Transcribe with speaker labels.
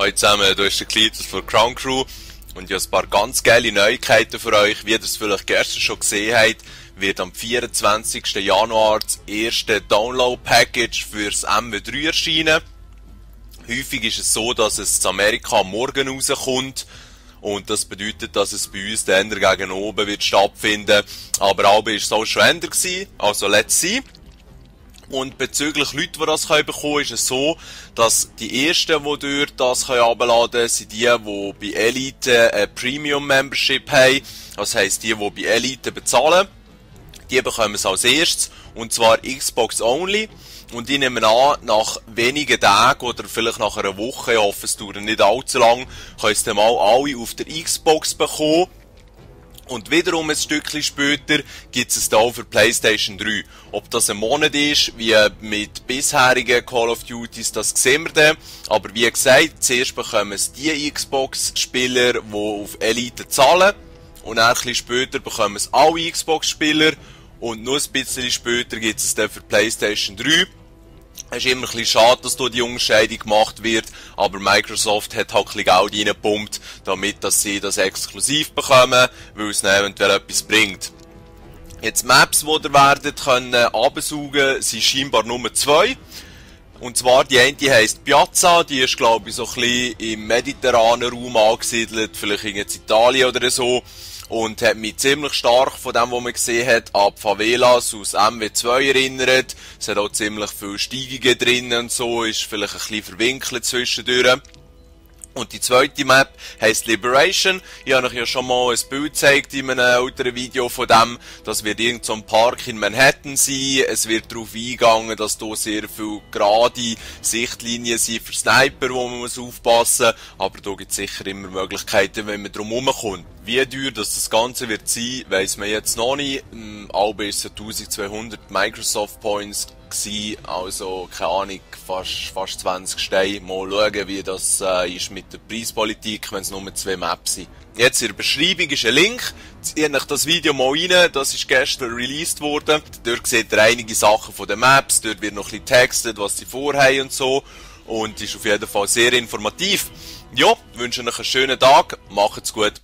Speaker 1: Hallo zusammen, du bist der Klitus von Crown Crew und ich habe ein paar ganz geile Neuigkeiten für euch. Wie ihr es vielleicht gestern schon gesehen habt, wird am 24. Januar das erste Download-Package fürs MW3 erscheinen. Häufig ist es so, dass es in Amerika am Morgen rauskommt und das bedeutet, dass es bei uns dann gegen oben wird stattfinden. Aber auch war es auch schon ändern gewesen, also let's see. Und bezüglich Leute, die das bekommen können, ist es so, dass die ersten, die dort das herunterladen können, sind die bei Elite eine Premium-Membership haben. Das heisst, die bei Elite bezahlen, die bekommen es als erstes. Und zwar Xbox Only. Und ich nehme an, nach wenigen Tagen oder vielleicht nach einer Woche, ich hoffe es dauert nicht allzu lang, können es dann mal alle auf der Xbox bekommen. Und wiederum ein Stückchen später gibt es da auch für PlayStation 3. Ob das ein Monat ist, wie mit bisherigen Call of Duties, das sehen wir dann. Aber wie gesagt, zuerst bekommen es die Xbox-Spieler, die auf Elite zahlen. Und ein bisschen später bekommen es alle Xbox-Spieler. Und nur ein bisschen später gibt es dann für PlayStation 3. Es ist immer ein bisschen schade, dass hier die Unterscheidung gemacht wird, aber Microsoft hat halt ein bisschen Geld reingepumpt, damit dass sie das exklusiv bekommen, weil es dann eventuell etwas bringt. Jetzt Maps, die ihr werdet können absaugen, sind scheinbar nur 2. Und zwar die eine heisst Piazza, die ist glaube ich so ein bisschen im mediterranen Raum angesiedelt, vielleicht in Italien oder so. Und hat mich ziemlich stark von dem, was man gesehen hat, an Favelas aus MW2 erinnert. Es hat auch ziemlich viele Steigungen drin und so, ist vielleicht ein bisschen verwinkelt zwischendurch. Und die zweite Map heisst Liberation. Ich habe euch ja schon mal ein Bild gezeigt in einem älteren Video von dem. Das wird irgend so ein Park in Manhattan sein. Es wird darauf eingegangen, dass hier sehr viele gerade Sichtlinien sind für Sniper, wo man aufpassen muss. Aber da gibt es sicher immer Möglichkeiten, wenn man drum herumkommt. Wie teuer das Ganze wird sein, weiss man jetzt noch nicht. Aber es 1200 Microsoft Points gewesen, also keine Ahnung, fast 20 Steine. Mal schauen, wie das ist mit der Preispolitik, wenn es nur 2 Maps sind. Jetzt in der Beschreibung ist ein Link. Zieht euch das Video mal rein, das ist gestern released worden. Dort seht ihr einige Sachen von den Maps, dort wird noch ein bisschen textet, was sie vorhaben und so. Und ist auf jeden Fall sehr informativ. Ja, wünsche euch einen schönen Tag, macht's gut.